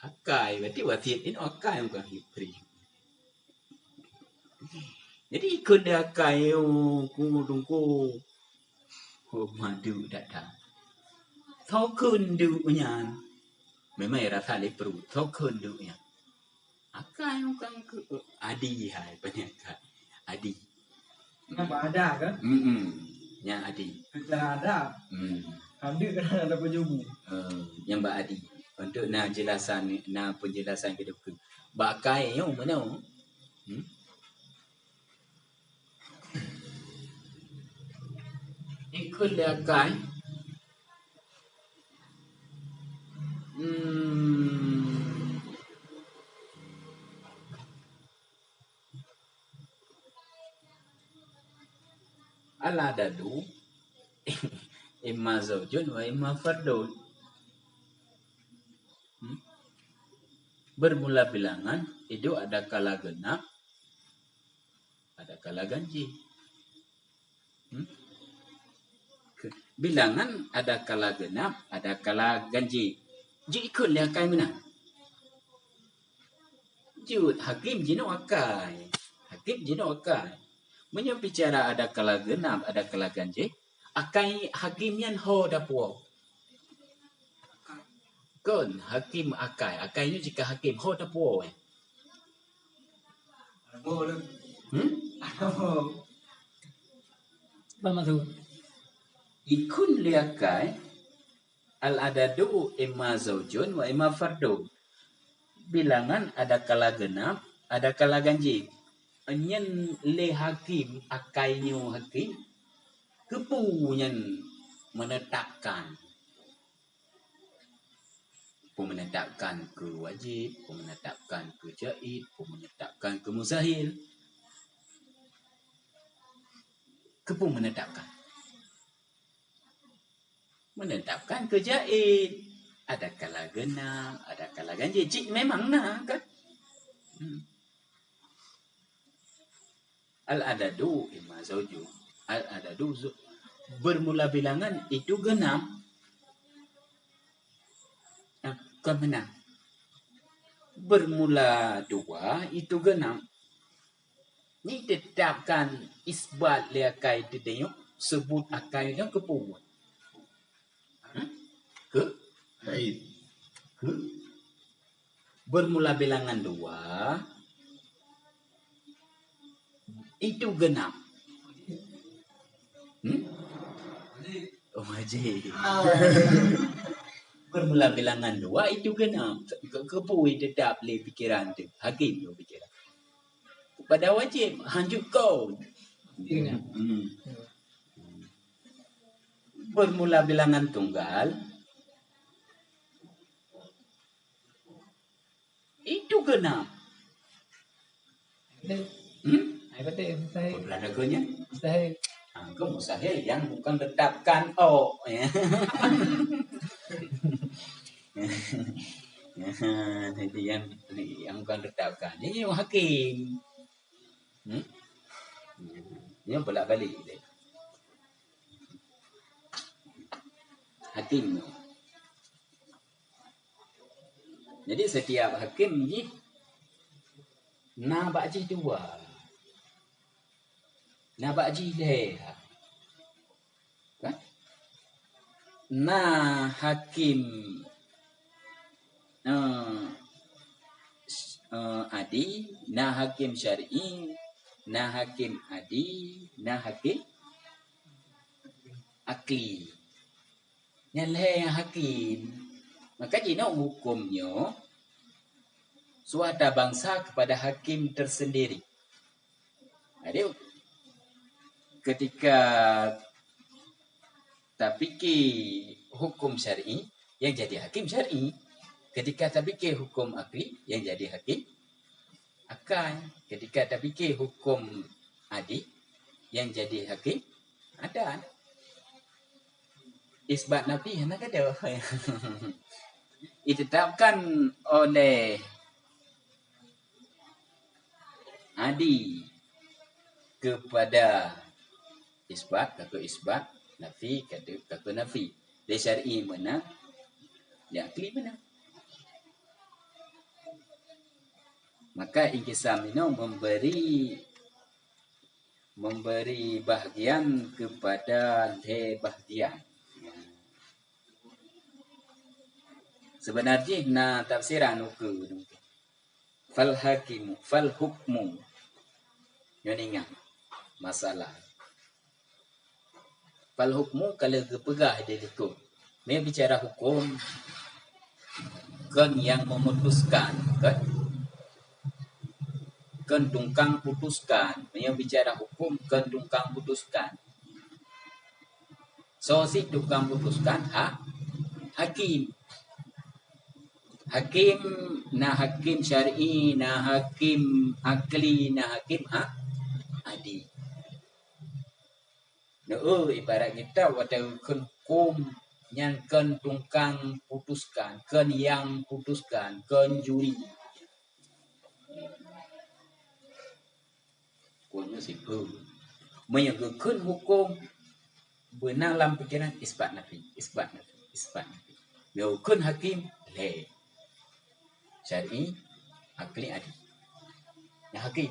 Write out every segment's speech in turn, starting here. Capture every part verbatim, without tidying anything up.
Akai, berarti wasiet inoe akai bukan hibri. Jadi ikut dia akai, oh, ku tungku. Oh, madu datang. Soe kheun duek nyan? Memang rasa lé pruet. Soe kheun duek nyan? Akai bukan ke, adi hai, peunyakat. Adi. Nyan bak ada kan? Hmm, nyan adi. Secara ada. Hmm. Ada kan ada penyubu. Eh, nyan bak adi. Untuk na jelasan, na penjelasan ke depan. Bak akai nyoe meunoe. Hmm? Ikut lé akai. Hmm. Al-adadu imma zaujun wa imma fardun. Hmm? Bermula bilangan itu ada kala genap, ada kala ganjil. Hmm? Ke-, bilangan ada kala genap, ada kala ganjil. Jikheun lé akai meunan. Jeuet hakim jinoe akai. Hakim jinoe akai. Meunyoe bicara ada kala genap, ada kala ganjil, akai hakim nyan ho dapuo. Kon hakim akai. Akai nyoe jika hakim ho dapuo, eh. Hmm? Apa maksud? Ikheun lé akai, al-adadu imma zaujun wa imma fardun. Bilangan ada kala genap, ada kala ganjil. Nyan lé hakim, akai nyoe hakim, keupeue nyan menetapkan. Peue menetapkan keu wajib, peue menetapkan keu jaiz, peue menetapkan keu mustahil. Keupeue menetapkan? Menetapkan keu jaiz. Ada kala genap, ada kala ganjil. Cit memang na kan? Hmm. Al-adadu imma zauju. Al-adadu zu-, bermula bilangan itu genap. Ah, kon meunan. Bermula dua itu genap. Ni tetapkan isbat lé akai teudeungoe, sebut akai nyoe keupeue? Hmm? Keu? Keu? Bermula bilangan dua, itu genap. Hmm? Oh, wajib. Bermula bilangan dua, itu genap. Ke-, keupeue tetap lé pikiran tu. Hakim tu pikiran. Pada wajib, hanjeuet kau. Iya. Hmm. Bermula bilangan tunggal, itu genap. Betul. Hmm? Hai, betul, mustahil. Betul ada ke nya? Mustahil. Ah, ke mustahil yang bukan tetapkan, oh, ya. Jadi yang, yang bukan tetapkan. Ini hakim. Hmm? Ini bolak-balik dia. Hakim. Jadi setiap hakim jih na bak jih dua. Na bak jih lhèe. Kan? Na hakim, eh, s-, eh, adi, na hakim syar'i, na hakim adi, na hakim akli. Nyan lhèe nyang hakim. Maka jinoe huköm nyoe suata bangsa kepada hakim tersendiri. Jadi, ketika tapike huköm syar'i, yang jadi hakim syar'i. Ketika tapike huköm akli, yang jadi hakim akai. Ketika tapike huköm adi, yang jadi hakim adat. Isbat nafi hana gadoh. Ditetapkan oleh adi kepada isbat, ka keu isbat, nafi, ka keu, ka keu nafi. Lé syar'i meunan, lé akli meunan. Maka inqisam inoe memberi, memberi bahagian kepada lhèe bahagian. Seubeuna jih na tafsiran ukeue. Fal hakimu, fal hukmu. Nyoe ingat masalah. Fal hukmu ka lheueh geupeugah di likot. Meu bicara huköm, kon nyang memutuskan, kon? Kon tukang putuskan. Meu bicara huköm, kon tukang putuskan. Soe cit tukang putuskan? Ha-, hakim. Hakim, na hakim syar'i, na hakim akli, na hakim a-, adi. Neu, ibarat geutanyoe watèe geukheun huköm, nyan kon tukang putuskan, kon nyang putuskan, kon juri. Huköm nyoe sipeue. Meunyoe geukheun huköm, beuna lam pikeran isbat nafi, isbat nafi, isbat nafi. Meunyoe geukheun hakim, lhèe. Syar'i, akli, adi. Nyang hakim.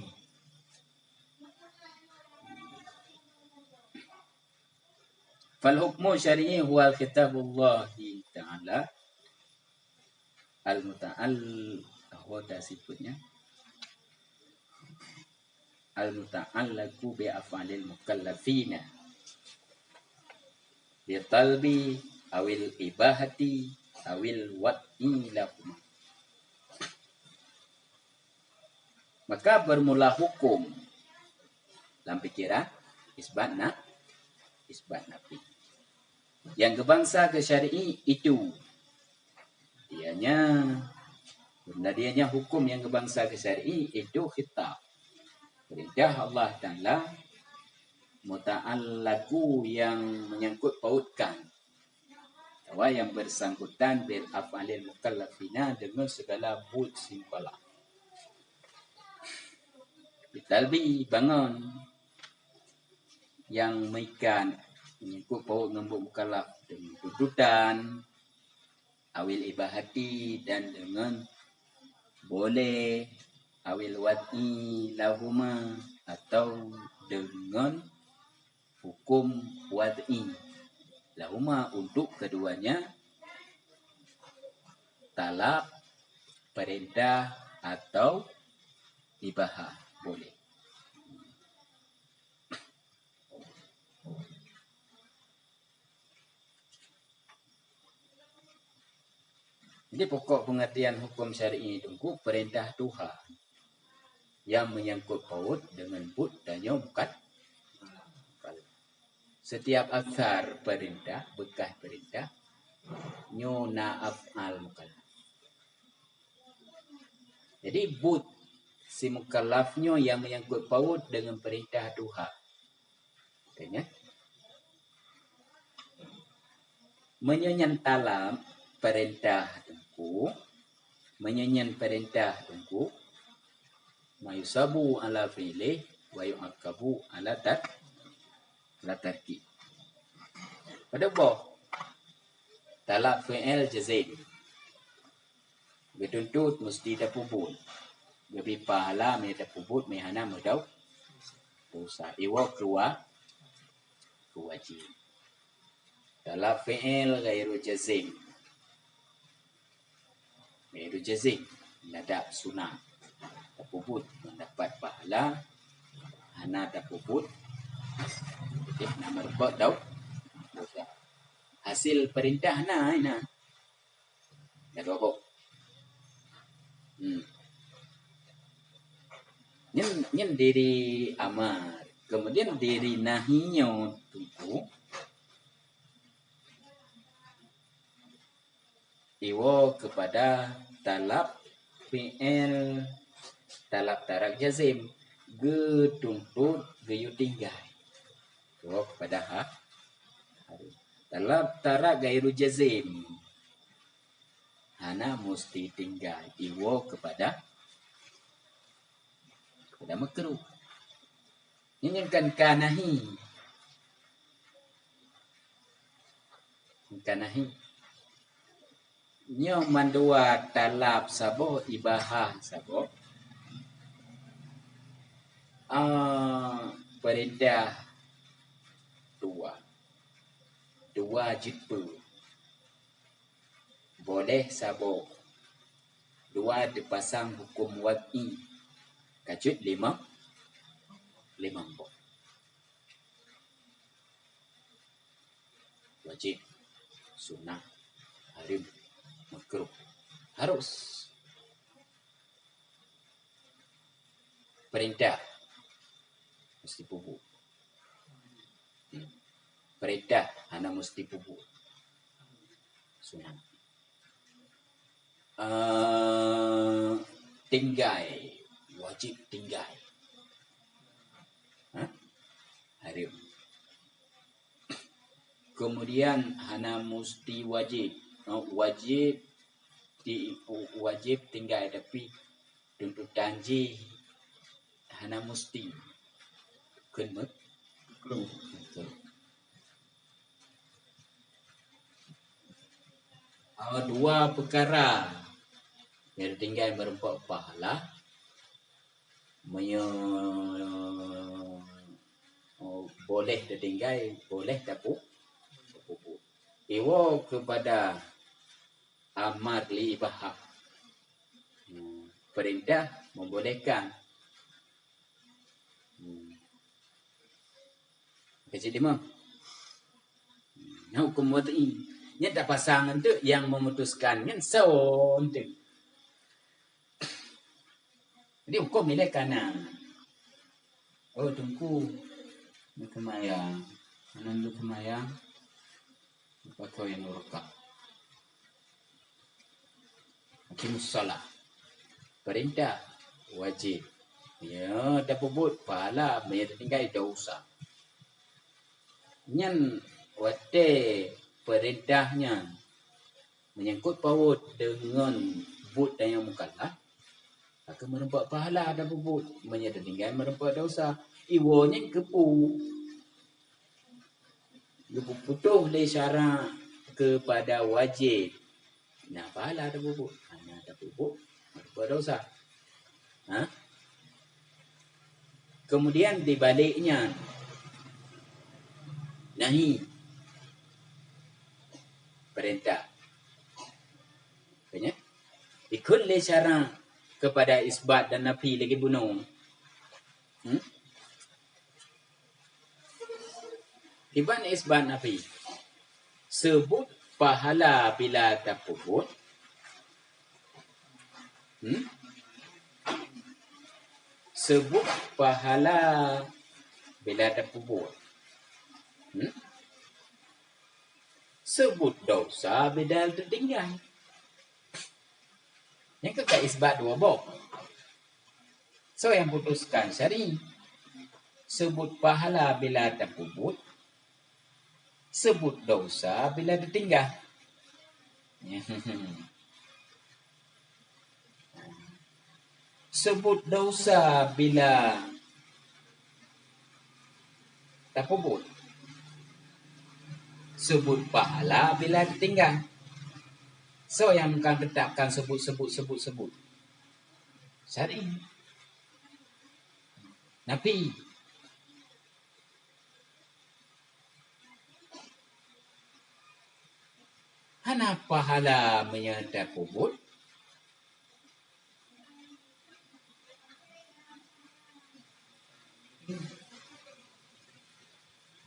Fal hukmu syar'i huwa khitabullahi ta'ala al-muta'al-, oh, dah sifeutnya. Al-muta'allaqu bi af'alil mukallafina. Bi talbi awil ibahati awil wad'i lahuma. Maka bermula huköm lam pikeran isbat na-, isbat nafi. Nyang geubansa keu syar'i itu. Dianya, na dianya huköm nyang geubansa keu syar'i itu khitab. Peurintah Allah Ta'ala muta'allaqu nyang menyangkut pautkan. Atawa nyang bersangkutan bil af'alil mukallafina deungon segala buet si mukallaf. Bi talbi bangon nyang meuikat menyangkut paut ngon buet mukallaf deungon tuntutan, awil ibahati dan deungon boleh, awil wad'i lahuma atau deungon huköm wad'i lahuma untuk keduanya, talab, perintah atau ibahah, boleh. Jadi pokok pengertian huköm syar'i itu, perintah Tuhan nyang menyangkut paut deungon buet tanyoe bukan. Setiap asar perintah, bekas perintah, nyoe na af'al mukallaf. Jadi buet si mukallaf nyoe nyang menyangkut paut deungon perintah Tuhan. Tanya. Meunyoe nyan talab perintah Teungku, meunyoe nyan perintah Teungku, ma yusabu ala fi'lih wa yu'aqabu ala tar-, ala tarki. Padub boh talab fi'il jazim. Geutuntut musti tapeubuet. Geubri pahala meu tapeubuet, meu hana meudau-, dosa. Iwoe keu wa-, keu wajéb. Talab fi'il ghairu jazim. Ghairu jazim. Ladab sunat. Tapeubuet mendapat pahala. Hana tapeubuet, jadi na meureubot dau-, dosa. Hasil perintah na, na. Dah dua boh. Hmm. Nyan, nyan diri amar. Kemudian diri nahi nyoe Teungku iwoe keupada talab fi'il, talab tarak jazim, geutuntut geuyue tinggai. Iwoe keupada ha-, talab tarak ghairu jazim. Hana musti tinggai, iwoe keupada, keupada makruh. Nyan kan ka nahi. Ka nahi. Nyoe mandua talab saboh, ibahah saboh. Ah, peurintah dua. Dua jeuet peue. Boleh saboh. Dua teupasang huköm wad'i. Ka jeuet limong, limong boh. Wajéb, sunah, hareuem, makruh, harus. Peurintah musti peubuet. Hmm. Peurintah hana musti peubuet. Sunah. Eh, tinggai, wajéb tinggai. Ha? Hareuem. Kemudian hana musti wajéb. Oh, wajéb ti-, wajéb tinggai, tapi tuntutan jih hana musti. Kheun mak-, makruh. Ah, dua peukara nyang tinggai meureumpok pahala. Meunyoe, oh, boleh teutinggai, boleh tapu-, tapeubuet. Iwoe keupada amar li ibaha. Hmm, peurintah membolehkan. Hmm. Keucik limong. Nah, huköm wad'i. Nyan tapasang eunteuk nyang memutuskan nyan soe eunteuk. Jadi, huköm ilée kana. Oh, Teungku, neukeumayang. Hana neukeumayang, pakon nyang nuraka. Aqimus shalah. Peurintah, wajéb. Ya, tapeubuet pahala, meunyo tatinggai dosa. Nyan watée peurintah nyan menyangkut paut deungon buet tanyoe mukallaf, ka meureumpok pahala tapeubuet, meunyo tatinggai meureumpok dosa. Iwoe nyan keupeue? Geupeuputoh lé syarak keupada wajéb. Nah, pahala tapeubuet. Hana tapeubuet, tapeubuet dosa. Ha? Kemudian di baliknya, nahi, peurintah. Makanya, ikut lé syarak keupada isbat dan nafi lagée bunoe. Hmm? Kiban isbat nafi. Seubut pahala bila tapeubuet. Hmm? Seubut pahala bila tapeubuet. Hmm? Seubut dosa bila tatinggai. Nyan ka isbat dua boh. Soe nyang putuskan syari? Seubut pahala bila tapeubuet, seubut dosa bila tatinggai. Seubut dosa bila tapeubuet. Seubut pahala bila tatinggai. Soe nyang ka tetapkan seubut, seubut, seubut, seubut? Syari. Nafi. Hana pahala meunyo tapeubuet.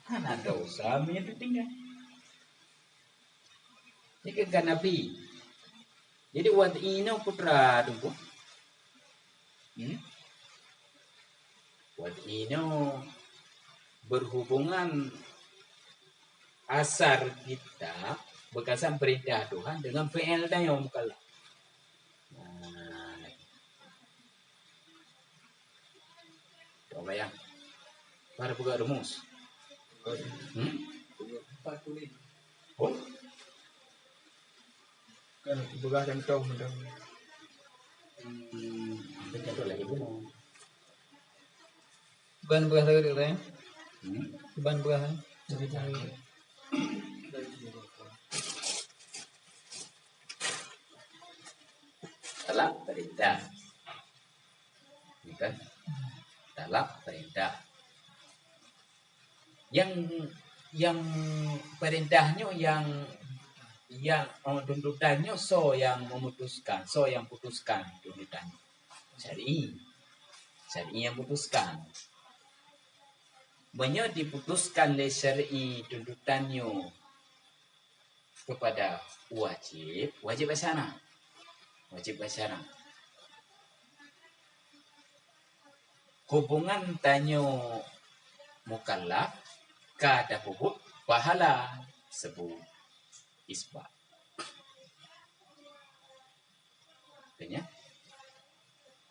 Hana dosa meunyo tatinggai. Nyan keuh ka nafi. Jadi, wad'i nyoe peue teungku? Hmm? Wad'i nyoe berhubungan asar kita, beukasan peurintah Tuhan deungon fi'il tanyoe mukallaf. Nah, Coba bayang. Baru peugah rumus. Hmm? Oh? Kan peugah contoh macam. Hmm, contoh lagi bunoe. Ban peugah lagèe tu, eh? Hmm? Ban peugah, eh? Jadi, salah peurintah. Bukan? Talab perintah. Nyang, nyang perintah nyoe, nyang, nyang, oh, tuntutan nyoe soe nyang memutuskan, soe nyang putuskan tuntutan nyoe? Syar'i. Syar'i nyang putuskan. Meunyoe diputuskan lé syar'i tuntutan nyoe keupada wajéb, wajéb bak syarat. Wajéb bak syarat. Hubungan tanyoe mukallaf ka tapeubuet pahala, seubut isbat. Artinya,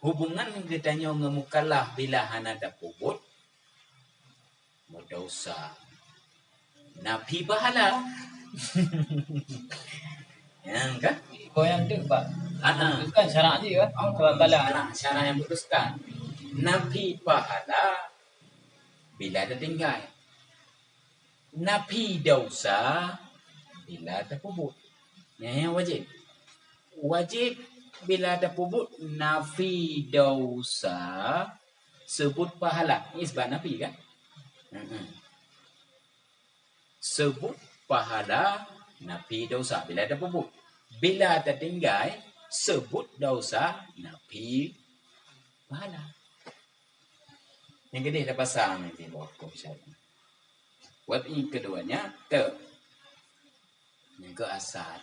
hubungan geutanyoe ngon mukallaf bila hana tapeubuet, meudesya. Nafi pahala. Nyang kan? Goyang tu, Pak. Ah, ah. Itu kan syarak je, kan? Oh, syarak pahala. Syarak, syarak nyang putuskan. Nafi pahala bila tatinggai. Nafi desya bila tapeubuet. Nyan nyang wajéb. Wajéb bila tapeubuet nafi desya, seubut pahala. Isbat nafi kan? Heeh. Seubut pahala nafi desya bila tapeubuet. Bila tatinggai, seubut desya nafi pahala. Nyang keudeh tapasang di bawah huköm syar'i. Buet nyang keudua nyan, te. Nyang keu asar.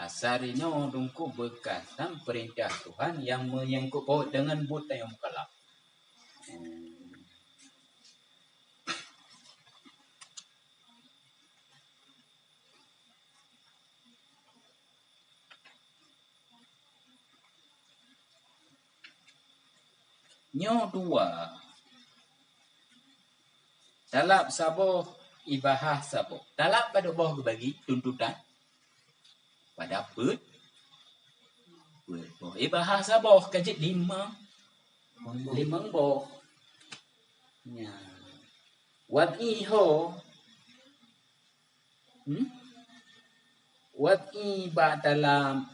Asar inoe dungku beukatan peurintah Tuhan nyang menyangkut paut deungon buet tanyoe mukallaf. Hmm. Nyoe dua. Talab saboh, ibahah saboh. Talab padub boh geubagi tuntutan? Pada peuet, peuet boh. Ibahah saboh ka jeuet limong, limong boh. Nya. Wad'i ho. Hmm? Wad'i bak talab.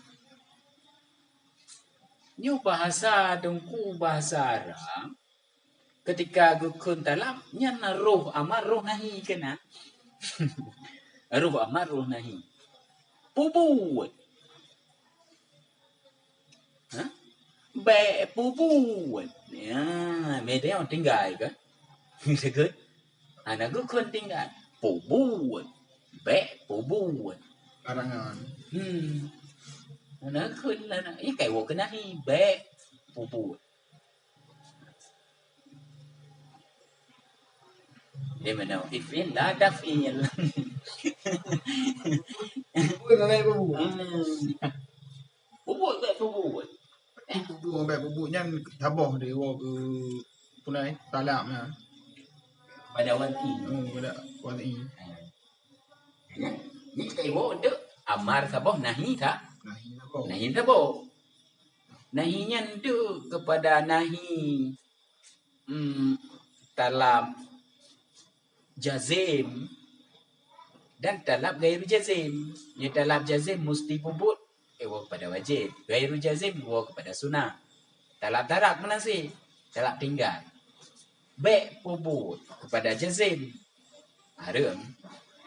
Nyoe bahasa Teungku, bahasa Arab. Ketika geukheun talab, nyan na roh amar, roh nahi keunan. Roh amar, roh nahi. Peubuet. Ha? Bèk peubuet. Ya, meudeh tinggai kan? Teukheun. Hana geukheun tinggai. Peubuet. Bèk peubuet. Larangan. Hmm. Hana geukheun larangan. Ih, kai woe keunan hi. Bèk peubuet. Di mana? Fi'il la taf'il. Peubuet, bèk peubuet. Hmm. Peubuet, bèk peubuet. Peubuet, bèk peubuet nyan saboh di woe keu punai talab nyan. Pada wad'i. Hmm, pada wad'i. Ha. Nyan, nyan kai woe untuk amar saboh, nahi sa-, nahi saboh. Nahi saboh. Nahi nyan tu kepada nahi, hmm, talab jazim dan talab gairu jazim. Nyoe talab jazim musti peubuet, eh, woe kepada wajib. Gairu jazim woe kepada sunat. Talab tarak meunan cit, talab tinggai. Bèk peubuet kepada jazim. Hareuem.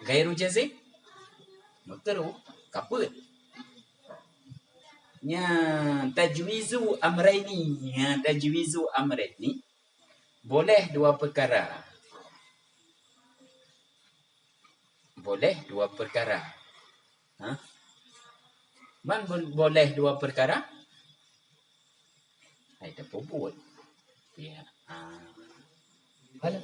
Gairu jazim, makruh, kapeuet. Nya, tajwizu amraini. Nya, tajwizu amraini. Boleh dua perkara. Boleh dua perkara. Ha? Man bo-, boleh dua perkara? Hai tapeubuet. Ya. Ah. Hana.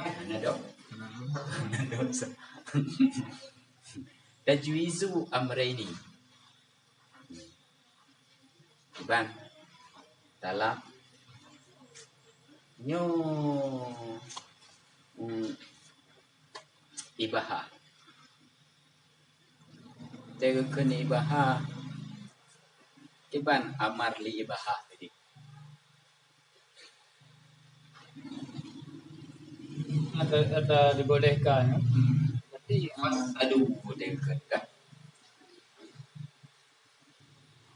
Hana dong. Hana dong. Tajwizu amraini. Iban. Talab. Nyoe. Hmm. Ibahah. Teukeun ibahah. Kiban amar li ibahah tadi. Ada, ada dibolehkan, ya. Hmm. Tapi, ah, aduh, bolehkan kah?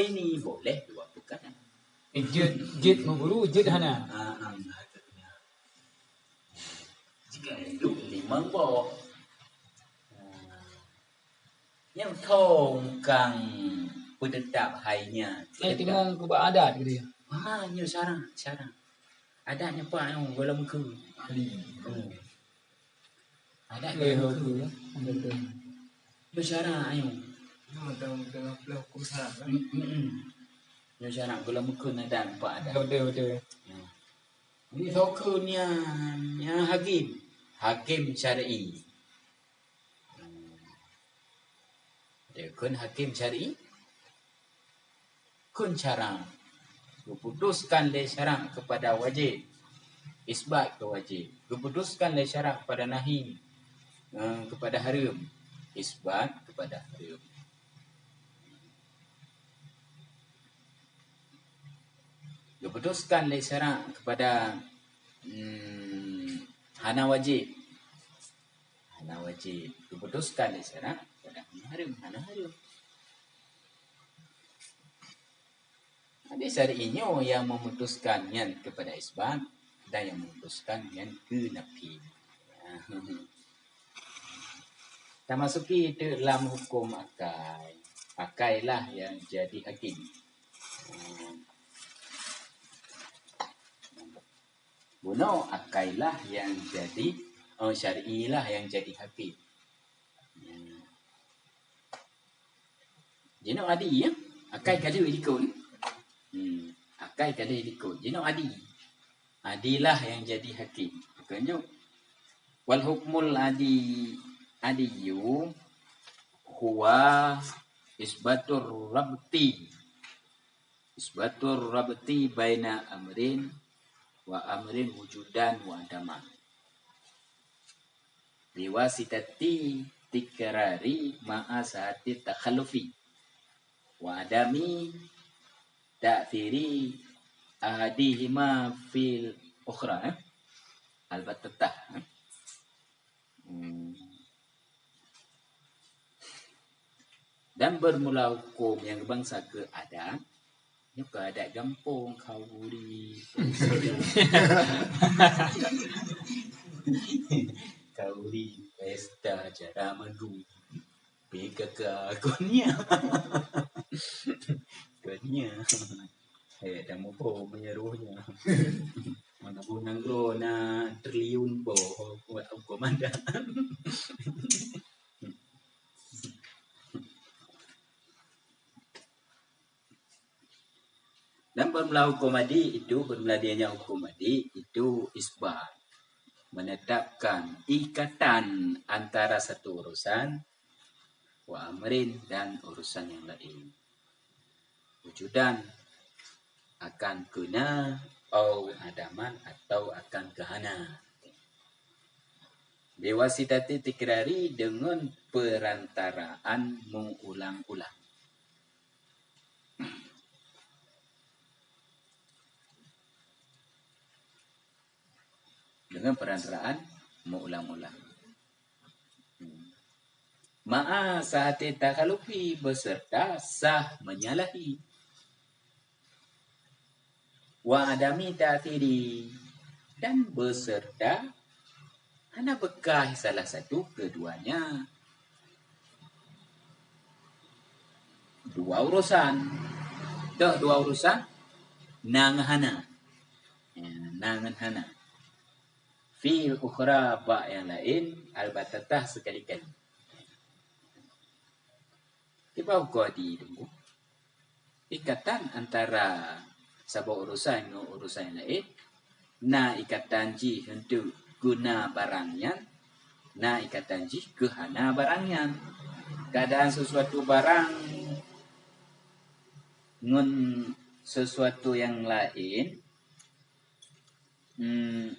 ini boleh dua peukan. Eh, jeuet, jeuet meuguru, jeuet hana. Ah, ah, jika itu limong boh. Nyang thong kang peuteutap hai nyan. Eh, timong keu bak adat gitu ya. Ha, nyoe syarak, syarak. Adat nyoe pak nyoe gohlom keu. Adat gohlom keu. Nyoe syarak nyoe. Nyoe mantong tengah peuleueh huköm syarak kan? Mm, mm, mm. Nyoe syarak gohlom keu adat pak adat. Betul, betul. Ya. Ini thokeu nyan, nyan hakim. Hakim syar'i. Dia kon hakim syar'i, kon syarak. Geuputuskan lé syarak kepada wajib, isbat ke wajib. Geuputuskan lé syarak kepada nahi, eh, kepada hareuem, isbat kepada hareuem. Geuputuskan lé syarak kepada, mm, hana wajib, hana wajib. Geuputuskan lé syarak kepada hana hareuem, hana hareuem. Jadi syar'i nyoe nyang memutuskan nyan kepada isbat dan nyang memutuskan nyan keu nafi. Tamasuki teuk lam huköm akai. Akailah nyang jadi hakim. Bunoe akailah nyang jadi, oh, syar'ilah nyang jadi hakim. Jinoe adi ya. Akai ka lheueh likot. Hmm. Akai ka lheueh likot. Jinoe adi. Adilah nyang jadi hakim. Bukan jok. Wal hukmul adi, adiyyu huwa isbatur rabti. Isbatur rabti baina amrin wa amrin wujudan wa adaman. Biwasitati tikrari ma'a sahati takhallufi wa adami ta'thiri ahadihima fil ukhra, eh? Albatatah, eh? Hmm. Dan bermula hukum nyang bangsa ke adat, nyoe ke adat gampông, khauri, khauri, pesta, acara madu, P K K, kon nyan. Kon nyan. Eh, dah mupo meunyeurôh nyan. Mana pun nanggroe na triliun boh buat hukum adat. Dan bermula hukum adi itu, bermula adanya hukum adi itu isbat, menetapkan ikatan antara satu urusan wa amrin dan urusan yang lain. Wujudan akan keuna, au adaman atau akan keuhana. Biwasitati tikrari, dengan perantaraan mengulang-ulang. Dengan perantaraan mengulang-ulang. Hmm. Ma'a sahati takhalufi, beserta sah menyalahi. Wa adami ta'thiri, dan beserta hana beukah salah satu keduanya. Dua urusan. Toh dua urusan? Na ngon hana. Ya, na ngon hana. Fil ukhra, bak nyang laén, albatatah sekali-kali. Kiban ukoe di teungku. Ikatan antara saboh urusan ngon urusan nyang laén, na ikatan jih untuk guna barang nyan, na ikatan jih keu hana barang nyan. Keadaan sesuatu barang ngon sesuatu nyang laén, hmm,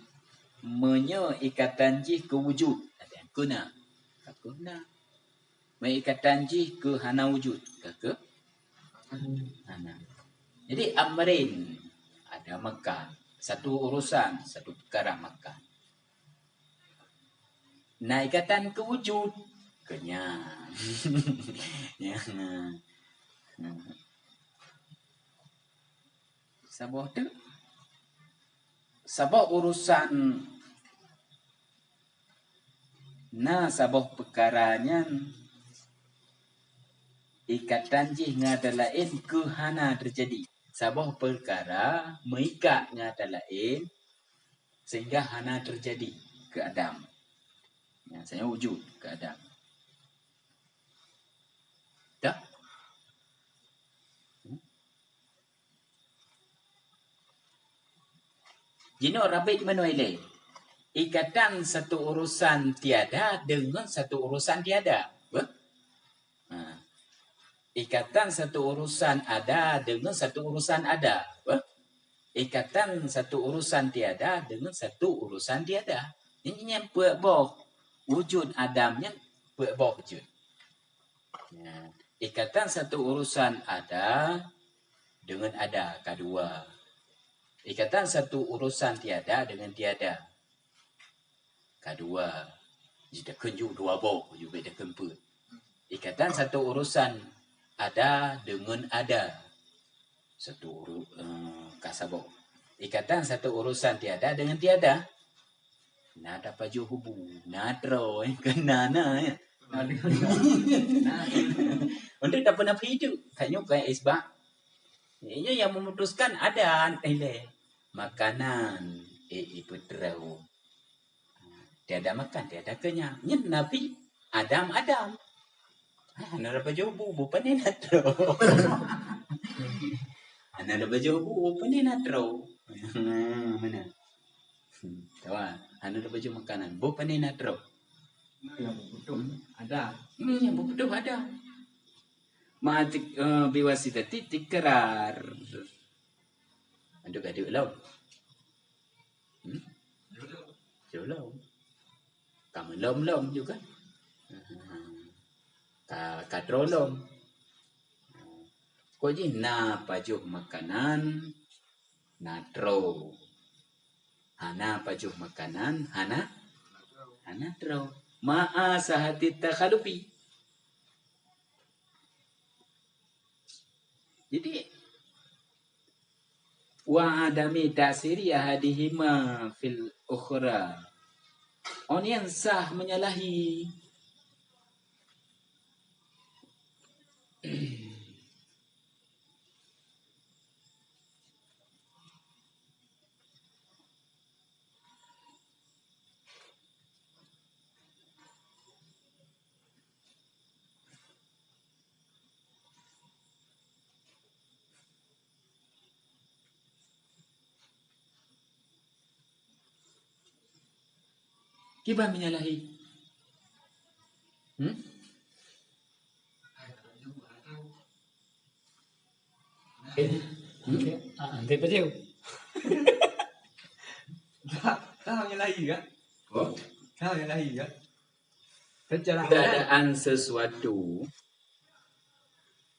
meunyoe ikatan jih keu wujud, artinya keu na, ka keu na. Meunyoe ikatan jih keu hana wujud, ka keu hana. Jadi, amrin, ada makan. Satu urusan, satu perkara makan. Na ikatan keu wujud, kenyang. Ya. Saboh teuk. Saboh urusan, na saboh peukara nyan ikatan jih ngon ata laén keu hana teujadi. Saboh peukara meuikat ngon ata laén sehingga hana teujadi keu Adam. Ya, misalnya wujud keu Adam. Dah? Hmm? Jinoe rabit meunoe ilée. Ikatan satu urusan tiada deungon satu urusan tiada. Beh? Ha. Ikatan satu urusan ada deungon satu urusan ada. Beh? Ikatan satu urusan tiada deungon satu urusan tiada. Nyan, nyan peuet boh wujud Adam nyan, peuet boh wujud. Ya. Ikatan satu urusan ada deungon ada, ka dua. Ikatan satu urusan tiada deungon tiada, ka dua. Jiteukheun ju dua boh, ju bèk teukheun peuet. Ikatan satu urusan ada deungon ada. Satu uru-, eh, ka saboh. Ikatan satu urusan tiada deungon tiada. Na tapajoh bu, na troe, eh, keu na, na, ya. Untuk tak pernah hidup, kat nyoe kan isbat. Nyoe nyang memutuskan ada, eh, lé. Makanan, eh, eh, peutroe. Tiada makan, tiada kenyang. Nyan Nabi Adam, Adam. Ah, hana tapajoh bu, bu pane na troe. Hana tapajoh bu, bu pane na troe. Meunan. Hmm, kawan, hana tapajoh makanan, bu pane na troe. Nah, nyang beuputôh ada. Hmm, nyang beuputôh ada. Ma tik-, eh, biwasitati tikrar. Aduh, aduh, lom. Hmm? Jolom. Ka meulom-lom juga. Ka, ka troe lom. Kok jih na pajoh makanan, na troe. Hana pajoh makanan, hana, hana troe. Ma'a sihhati takhalufi. Jadi, wa adami ta'siri ahadihima fil ukhra. Ôn nyang sah menyalahi. Kiban menyalahi? Hmm? Hmm? Ah, nanti apa dia? Dah, dah menyalahi kan? Oh? Dah menyalahi kan? Secara keadaan sesuatu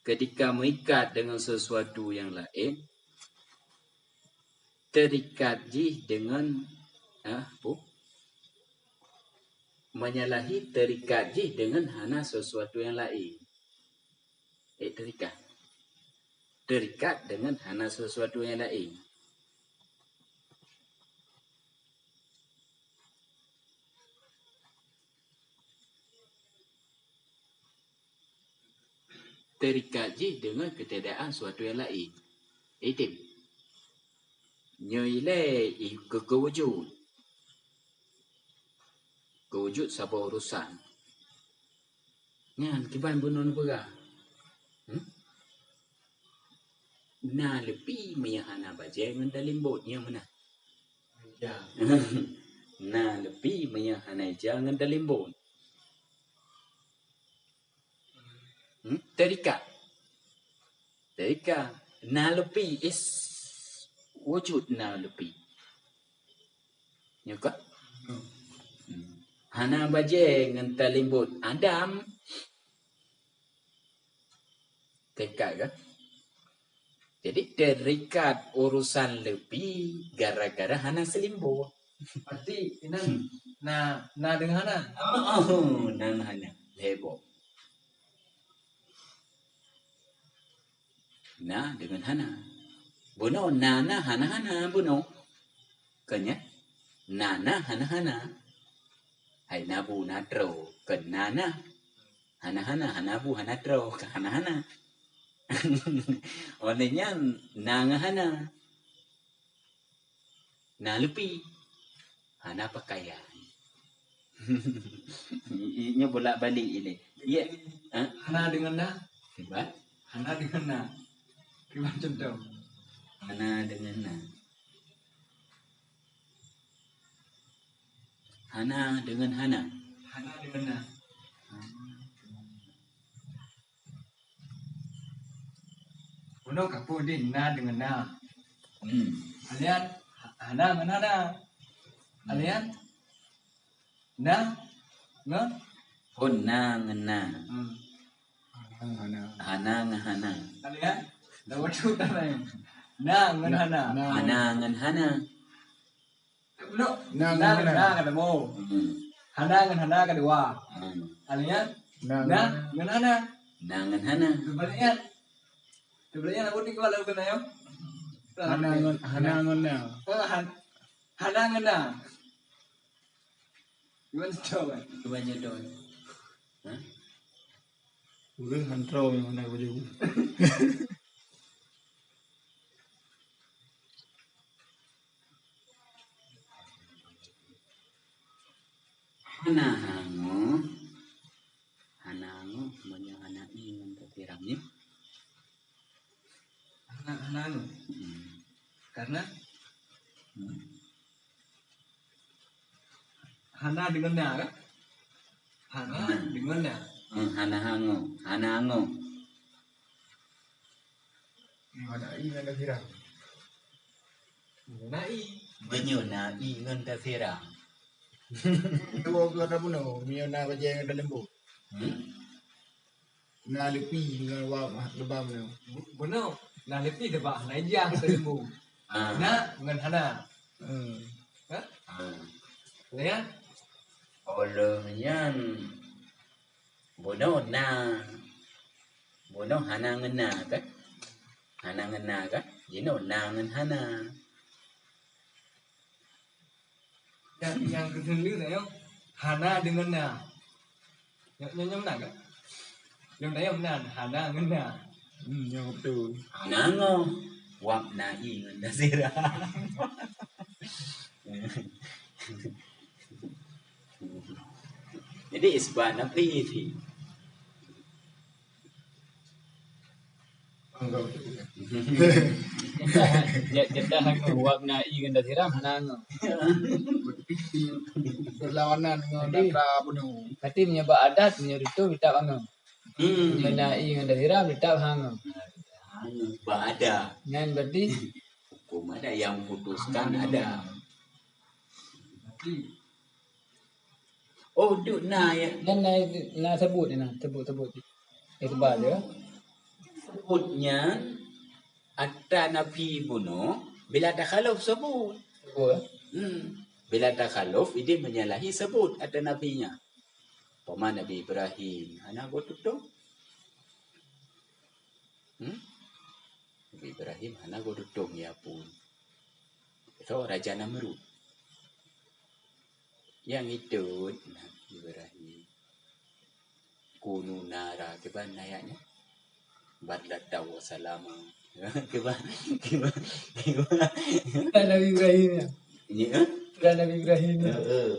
ketika meuikat deungon sesuatu nyang laén, teurikat jih deungon, ah, pu-, menyalahi teurikat jih deungon hana sesuatu nyang laén. Eh, teurikat. Teurikat deungon hana sesuatu nyang laén. Teurikat jih deungon keutiadaan suatu nyang laén. Item. Nyoe ilée i-, keu, keu wujud. Keu wujud saboh urusan. Nyan kiban bunoe neupeugah. Hmm? Na leupie meunyo hana bajée ngon talimbot, nyan meunan. Ya. Na leupie meunyo hana ija ngon talimbot. Hmm? Teurikat. Teurikat. Na leupi is wujud na leupi. Nyo ka? Hmm. Hana bajée ngon talimbot Adam. Terikat ka? Jadi terikat urusan leupi gara-gara hana salimbot. Berarti inan na, na deungon hana? Oh, na hana. Lhèe boh. Na deungon hana. Bunoe na na hana-hana bunoe. Kon nyan? Na na hana-hana. Hai na bu na droe. Kon na na. Hana-hana, hana bu, hana droe. Kon hana-hana. Oleh nyan, na ngon hana. Na leupi. Hana pakaian. Nyoe bolak-balik ini. Ya. Ha? Hana deungon na. Kiban? Hana deungon na. Kiban contoh? Hana deungon na. Hana deungon hana. Hana deungon na. Ulôn ka peue deh na deungon na. Hmm. Alian ha-, hana ngon hana. Alian na ngon? Phôn na ngon na. Hmm. Hana ngon hana. Hana ngon hana. Alian? Dah wacut dah lain. Na ngon hana. Na. Hana ngon hana. Belum. Na ngon na, hana. Na ka temu. Hmm. Hana ngon hana ka dua. Hmm. Alian? Na ngon hana. Na ngon hana. Teubalik nyan. Teubalik nyan, aku tinggal lagu kena ya. Hana ngon, hana ngon na. Eh, han-, hana ngon na. Gimana coba? Gimana coba? Hah? Ureueng han troe nyang hana baju. Hana hangoh, hana hangoh, meunyoe hana ié ngon tasiram nyoe. Hana, hana hangoh. Hmm. Karena? Hmm. Hana deungon na, kan? Hana deungon na. Hmm, hana hangoh, hana hangoh. Hana ié ngon tasiram. Na ié. Meunyoe na ié ngon tasiram. Dua belah na bunoe, meunyoe na bajée ngon talimbot. Hmm? Na leupi ngon wab leubang nyoe. Bu-, bunoe, na leupi teubak hana ijang teurimong. Ah. Na ngon hana. Hmm. Ha? Ah. Ya? Oleh nyan, bunoe na. Bunoe hana ngon na, kan? Hana ngon na, kan? Jinoe na ngon hana. Nyang, nyang keuteun lheueh nyoe, hana deungon na. Nyoe, nyoe, nyoe meunan kan? Lôn tanyong meunan, hana ngon na. Hmm, nyoe beutôi. Hana ngoh, wab na ié ngon tasiram. Jadi, isbat nafi. Ja-, jadah hangoh, wab na ié ngon tasiram hana hangoh. Berlawanan ngon data bunoe. Berarti meunyoe bak adat, meunyoe reutôh, teutap hangoh. Hmm. Meunyoe na ié ngon tasiram, teutap hangoh. Bak adat. Nyan berarti hukum ada yang putuskan ada. Oh, duek na ya. Nyan na, na sebut na, sebut-sebut. Isbat dia. Sebut nyan ata nafi bunoe bila takhaluf sebut. Sebut. Hmm. Bila takhaluf, ideh menyalahi sebut ata nafi nyan. Pama Nabi Ibrahim, hana go tutong. Hmm? Nabi Ibrahim hana go tutong ya pun. So, Raja Namrud. Nyang itu Nabi Ibrahim. Kunu nara, kiban ayatnya? Bardatan wa salama. Kiban, kiban, kiban. Kan Nabi Ibrahim ya? Ini, eh? Kan Nabi Ibrahim ya? Eh, eh.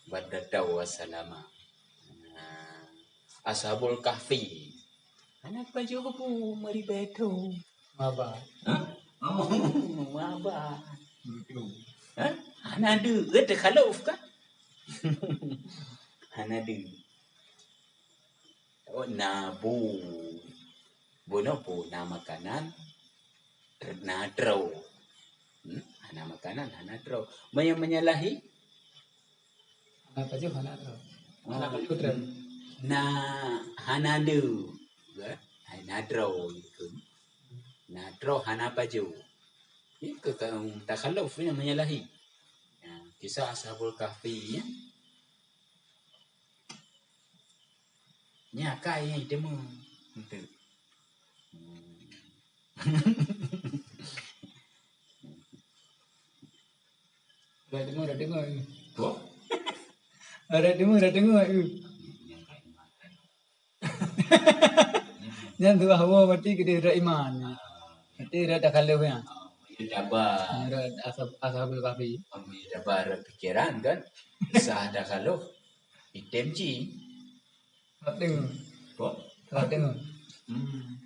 Bardatan wa salama. Nah, Ashabul Kahfi. Anak baju aku meri betul. Maba. Hah? Oh, maba. Betul. Hah? Hana deuh, eh, takhaluf kan? Hana deuh. Oh, na bu. Bunoe bu na makanan. Na troe. Hmm? Hana makanan, hana troe. Meunyoe menyalahi? Hana pajoh, hana troe. Hana pajoh troe. Na hana le. Kan? Hai na troe ikeu. Na troe hana pajoh. Ikeu ka takhaluf nyan menyalahi. Ya, kisah Ashabul Kahfi, ya. Nya kai nyang teuma. Enteuk. Hmm. Dah teuma, dah teuma. Apa? Dah teuma, dah teuma. Nyan tu hawa mati keudeh rot iman. Mati rot takhaluf nyan. Meunyoe taba. Rot asab-, ashabul kahfi. Meunyoe taba rot pikiran kan. Sah takhaluf. Item ci. Wab teungeut. Apa? Wab teungeut. Hmm.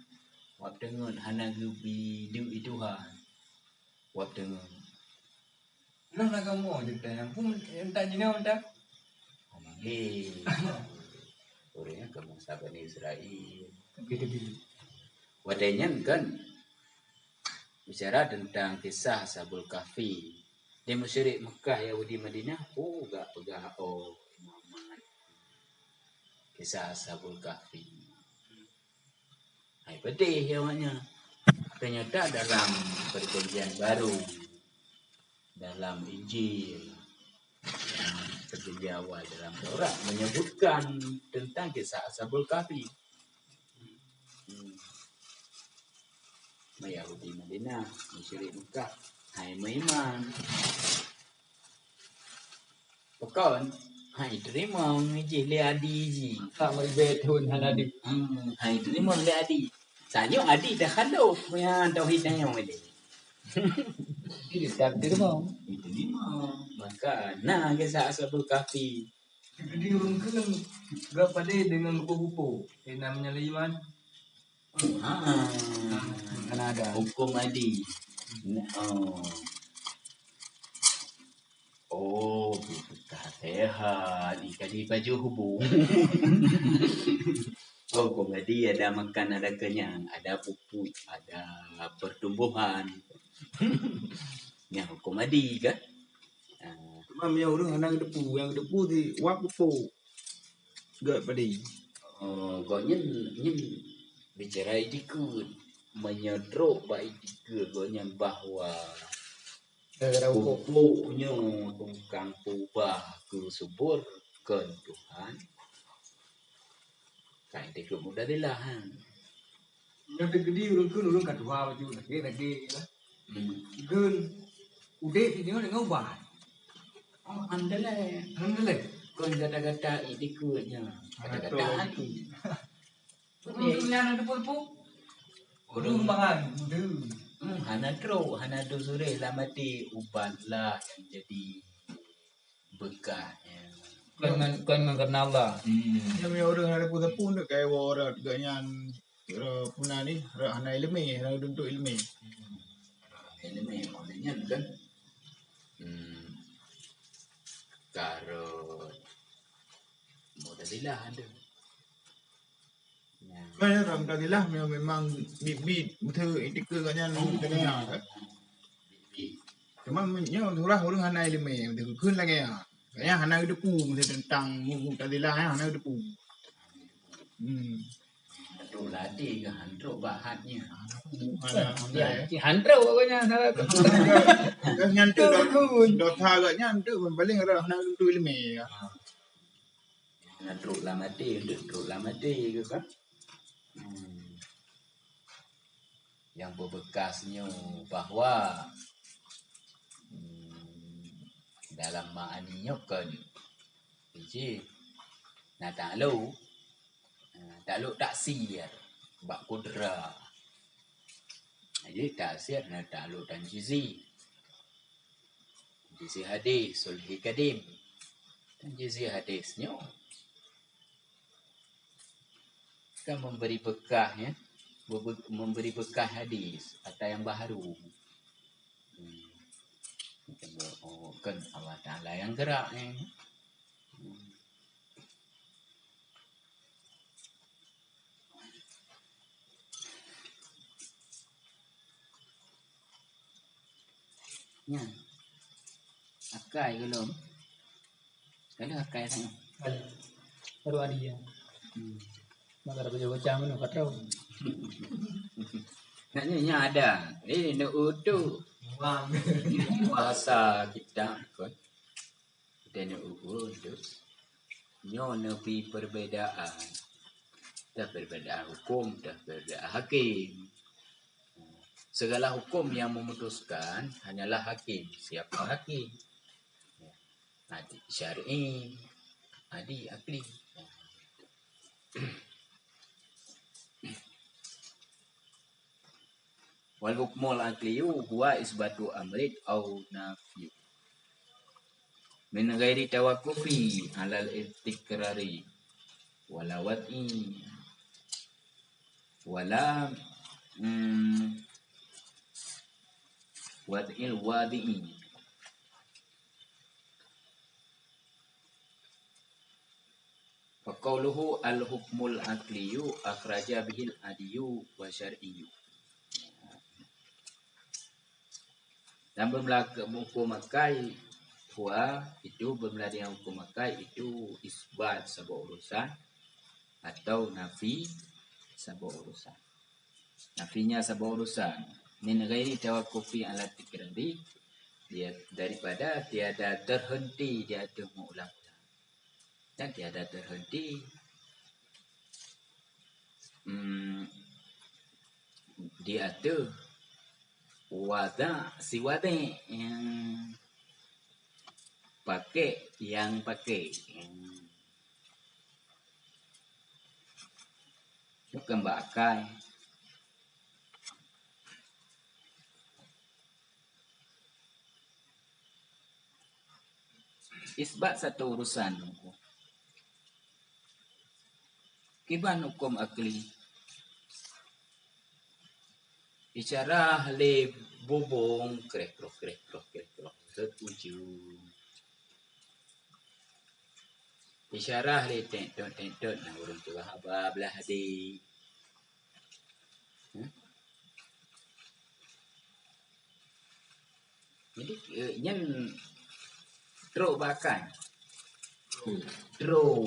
Wab teungeut hana geubi duek i Tuhan. Wab teungeut. Nah, na kamoe cerita nyang pun entah jinoe entah. Oke. Ureueng nyang keu bansa Bani Israel. Tapi, tapi. Watèe nyan kan bicara tentang kisah Ashabul Kahfi. Di musyrik Mekah, Yahudi Madinah, oh, gak peugah, oh, Muhammad. Kisah Ashabul Kahfi. Hai pedih awaknyan. Ternyata dalam perjanjian baru, dalam Injil, dan perjanjian awal dalam Taurat menyebutkan tentang kisah Ashabul Kahfi. Hmm. Yahudi Madinah, musyrik Mekah, hai meuiman. Pakon? Hai teurimong jih lé adi jih. Ka meuribèe thôn hana di. Hmm, hai teurimong lé adi. Sanyoe adi takhaluf nyan tauhid tanyoe lé. Jadi tak teurimong. Teurimong. Maka na kisah Ashabul Kahfi. Jadi ureueng kheun gak padé deungon rupa-rupa. Kena menyalahi iman. Ha. Kan ada. Hukum adi. Oh. Oh, bukan sehat. Ikan di baju hubung. Oh, hukum adi ada makan, ada kenyang, ada pupuk, ada pertumbuhan. Nyan hukum adi kan? Ah. Cuma meunyoe ureueng hana geuteupeue, nyang geuteupeue di wab pupuk. Gak padé. Oh, gobnyan nyan bicara itikeuet. Meunyoe trok bak itikeuet gobnyan bahwa pupuk nyoe tukang peubah keu subur kon Tuhan. Ka itikeuet Mu'tazilah, ha. Nyoe teukeudi ureueng kheun ureueng ka tuha bacut lagèe-lagèe lah. Hmm. Kheun udép nyoe deungon ubat. Oh, alhamdulillah. Alhamdulillah. Kon gata-gata itikeuet nyan. Gata-gata hati. Ureueng nyan ada pupuk. Ureueng mangan, udah. Hmm, hana trok, hana dusure lam até ubat lah nyang jadi beukah nyan. Kon man, kon man karena Allah. Hmm. Nyan meunyoe ureueng hana peue-peue deuk kai woe rot gobnyan. Kira puna ni, rot hana ileumèe, hana geuteuntèe ileumèe. Ileumèe, oh, nyan kan. Hmm. Ka rot Mu'tazilah ada. Nah. Kan ya, Mu'tazilah memang, memang bit-bit, beutôi itikeuet gobnyan Mu'tazilah kan. Cuma nyoe surah ureueng hana ileumèe, beutôi kheun lagèe nyan. Gobnyan hana geuteupeue tentang Mu'tazilah nyan, hana geuteupeue. Hmm. Trok lam até keu han trok bak hat nyan. Hana, hana, ya, han trok pokoknya, salah tu. Kan nyan tu dosa gobnyan tu paléng rot hana geuteuntèe ileumèe ya. Hana trok lam até, trok lam até keu kan. Hmm. Nyang beubeukas nyoe bahwa, hmm, dalam ma'ani nyoe kon. Jadi, na taklok, na taklok taksir bak kudra. Jadi, taksir na taklok tanjizi. Tanjizi hadis, sulhi kadim. Tanjizi hadis nyoe kan memberi beukah, ya, bebe-, memberi beukah hadis atau yang baharu. Hmm. Oh, kan Allah Taala yang gerak, ya. Hmm. Nyan. Akai golom. Ka lheueh akai sangat. Baru adi ya. Hmm. Maka ada bocah-bocah mana kata. Nak nyonya ada. Ini nak utuh. Bahasa kita kot. Kita nak utuh. Nyoe neubi perbedaan. Dah perbedaan hukum, dah perbedaan hakim. Segala hukum yang memutuskan hanyalah hakim. Siapa hakim? Adi syar'i, adi akli. Wal hukmul aqliyu huwa isbatu amrin au nafyu. Min ghairi tawaqqufi alal istiqrari wala wad'i wala, mm, wad'il wadi'i. Fa qauluhu al-hukmul aqliyu akhraja bihil adiyu wa syar'iyu. Dan beumeulah keu hukum akai, huwa, itu beumeulah dengan hukum akai, itu isbat saboh urusan atau nafi saboh urusan. Nafinya saboh urusan. Min ghairi tawaqqufi ala tikrari, dia daripada tiada terhenti di ateueh meuulang-ulang. Dan tiada terhenti, hmm, di ateueh wada' si wadi', yang pakai, yang pakai. Bukan bak akai. Isbat satu urusan. Kiban hukum akli. Isyarah lé bubong kreh kroh, kreh kroh, kreh kroh. Setuju. Isyarah lé tentot, tentot, nah, ureueng tuha haba blah di. Hmm? Jadi, eh, nyan trok bak akai. Hmm. Trok.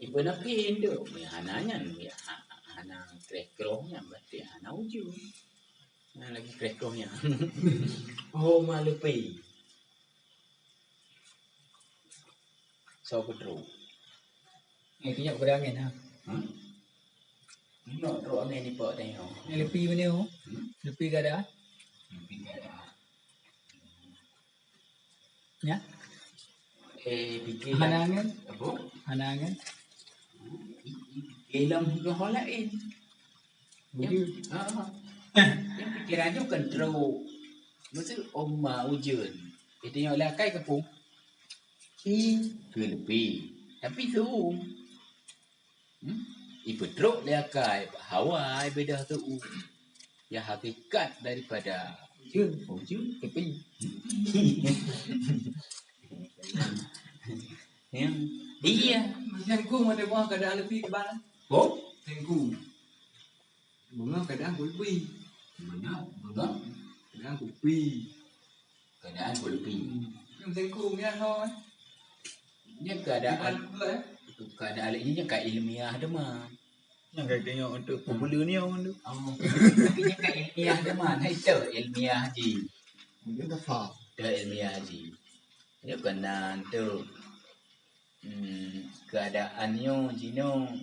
Iban api tu, hana nyan, ha-, hana kreh kroh nyan, berarti hana uju. Nah, lagi kreh kroh nyan. Oh, malupi. Soe peutrok? Eh, keunyok beureungen, ha? Hmm? Nok trok angén nipok tanyoe. Eh, leupie meunyoe? Hmm? Leupie gada? Leupie gada. Ya? Eh, pikir hana angén? Apa? Hana angén? Ilom nyoe laén. Ujeuen. Ha, ha. Nyang pikiran nyoe kan trok. Maksud oma ujeuen. Itu nyok lakai ke pung? Ke leupie. Tapi su. Hmm? Ipeutrok lakai hawa beda su. Ya hakikat daripada ujeuen, ujeuen, tapi. Ya. Iya. Macam ku mau tengok keadaan leupie ke mana? Oh? Tengku. Bunga kadang kulpi. Bunga, bunga. Kadang kulpi. Kadang kulpi. Hmm. Tengku ya ho. Nya keadaan, keadaan ini nya ka ilmiah teuma. Nyang ka tengok untuk popular ni orang tu. Oh. Tapi nya ka ilmiah teuma. Hai tu ilmiah ji. Mungkin tak faham. Dah ilmiah ji. Nya kena tu. Hmm, keadaan nyoe jinoe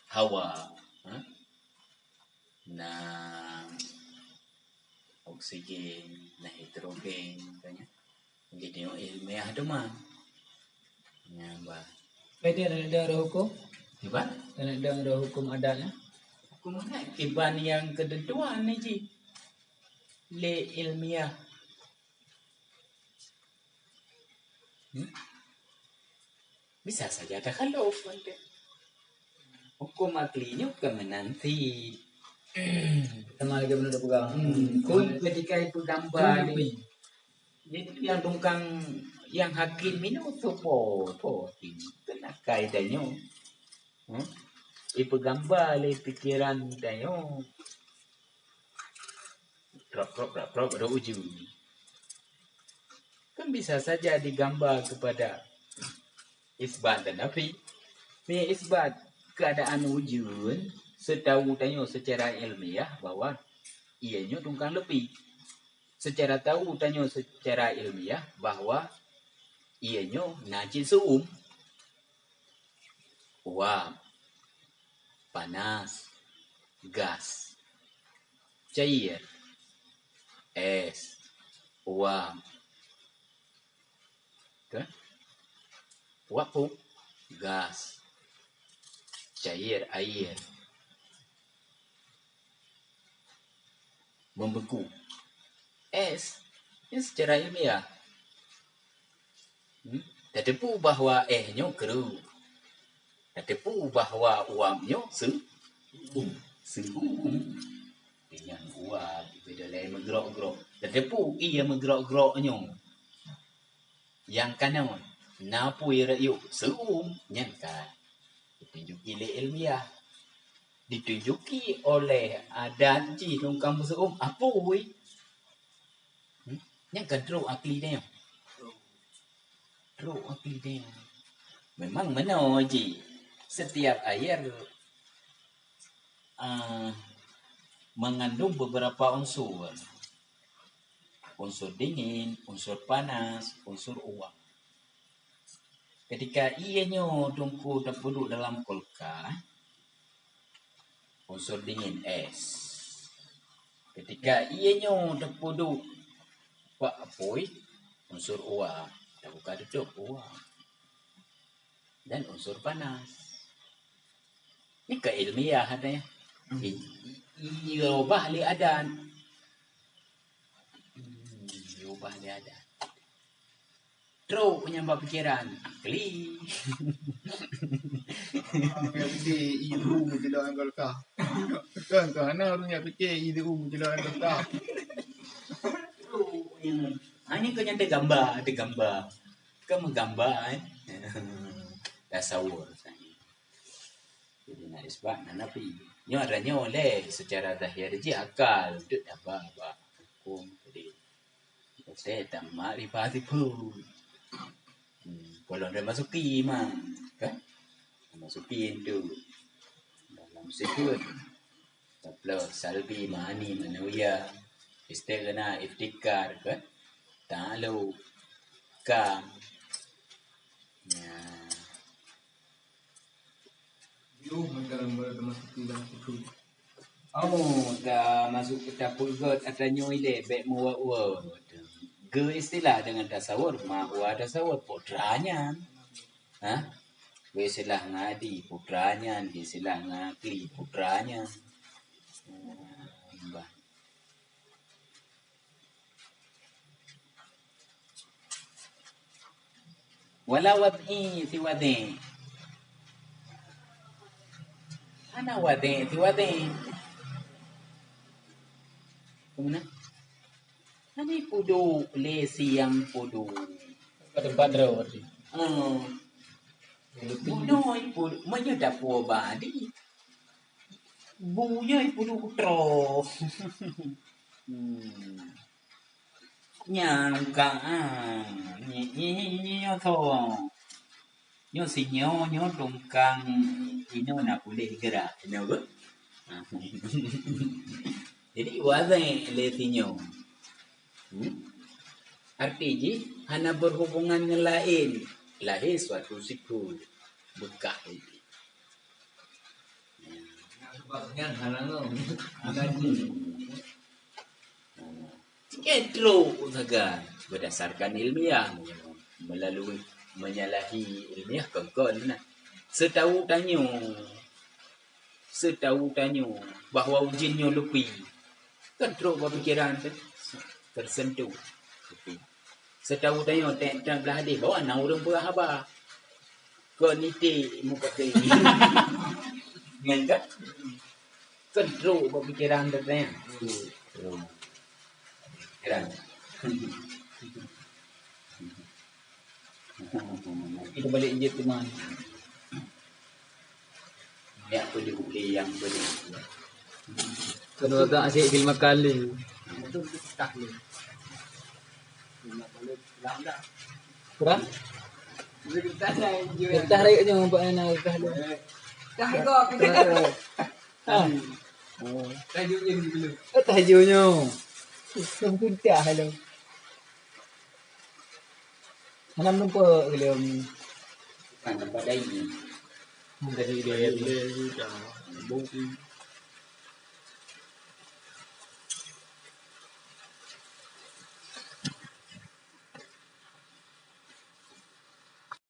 hawa, ha? Na oksigen, na hidrogen, katanya. Jadi, ilmiah teuma. Nya, bah. Berarti ada, ada hukum? Kiban? Ada, ada hukum adatnya? Hukum adat kiban yang ketentuan ni, Ji. Le ilmiah. Hmm? Bisa saja takhaluf nanti. Hukum akli nyoe kan menanti. Sama lagi benar pegang. Hmm, kun ketika itu gambar ni. Jadi yang tungkang, yang hakim ini untuk po, po hakim. Kena kaidah nyoe. Hmm? Ipeugambar lé pikiran tanyoe. Prap, prap, prap, prap, ada ujeuen. Kan bisa saja digambar kepada isbat dan nafi. Meunyoe isbat keuadaan ujeuen, seutau tanyoe secara ilmiah bahwa ié nyoe tungkang leupie. Secara tau tanyoe secara ilmiah bahwa ié nyoe na cit seu'uem. Uap, panas, gas, cair, es, uap. Kan? Uap peue? Gas. Cair, air. Membeku. Es, nyan secara ilmiah. Hmm? Tateupeue bahwa es nyoe kreueh. Tateupeue bahwa uap nyoe seu-, seu'uem. Nyan uap, beda lé meugrok-grok. Tateupeue ié meugrok-grok nyoe. Nyang keunoe, na peue rakyat seu'uem, nyan ka ditunjuki lé ilmiah. Ditunjuki oleh adat jih tungkang meuseu'uem apui. Hmm? Nyan kan trok akli tanyoe. Trok akli tanyoe. Memang meunoe jih. Setiap air, ah, mengandung beberapa unsur. Unsur dingin, unsur panas, unsur uap. Ketika ié nyoe teungku tapeuduek dalam kulkas, unsur dingin es. Ketika ié nyoe tapeuduek bak apui, unsur uap, tabuka tutup uap. Dan unsur panas. Nyoe ka ilmiah katanya. Hmm. I-, i-, i-, ubah lé adat. Hmm, ubah lé adat. Trok nyang bak pikiran, akli. Nyan pike ié seu'uem meucilok ngon kulkas. Kan, kan, hana ureueng nyan pike ié seu'uem meucilok ngon kulkas. Trok nyang, hanya keu nyang teugamba, teugamba. Kan meugamba, eh. Tasawur. Jadi na isbat, na nafi. Nyoe atra nyoe lé, secara zahir jih akal, deuek haba bak huköm. Jadi, Ute tamat riba sifeuet. Hmm, polong dah masuki ma, kan? Masuki tu. Dalam sifeuet. Taplo salbi ma'ani ma'nawiyah. Istighna, iftikar, kan? Ta'alluq, kam. Ya. Jauh macam mana termasuk dalam sifeuet. Oh, dah masuk ke dapur got, atra nyoe ilée, bék meuwot-wot. Geu istilah dengan tasawur, ma huwa tasawur, putra nyan. Ha? Geu istilah ngadi, putra nyan, geu istilah ngakli, putra nyan. Hmm, bah. Wala wad'i si wad'i. Hana wad'i si wad'i. Kemana? Hana pudu lé siang pudu. Pada padra berarti. Oh. Pudu, pudu. Meunyoe dapur badi. Buya ipulu kutro. Hmm. Nyang ka, ah, nyi, nyi, nyi, nyi, nyoe tho. Nyoe si nyoe, nyoe tungkang inoe na puléh gerak. Inoe ke? Jadi, wazai lé si nyoe. Hmm? Arti jih, hana berhubungan ngon laén. Lahé suatu sifeuet beukah. Sebab nyan hana ngon. Hana jih. Jikheun trok sagai berdasarkan ilmiah, melalui menyalahi ilmiah kon-kon nah. Seutau tanyoe, seutau tanyoe bahwa ujeuen nyoe leupie. Kan trok bak pikiran teuh, tersentuh. Seutau tanyoe, teuntang blah hadih, bahwa na ureuëng peugah haba. Kon iték mupaké. Nyan kan? Kan trok bak pikiran teuh. Trok. Pikiran. Kita balik je teman. Yang boleh beli, yang boleh. Kedua tak asyik film kali. Kurang? Kertas rayeuk nyoe, nampak na kertas lu. Dah kok. Ha. Oh. Tajuk nyoe. Tajuk nyoe. Sungguh dah lu. Hana meureumpok lom. Bukan tempat lain. Dari dia.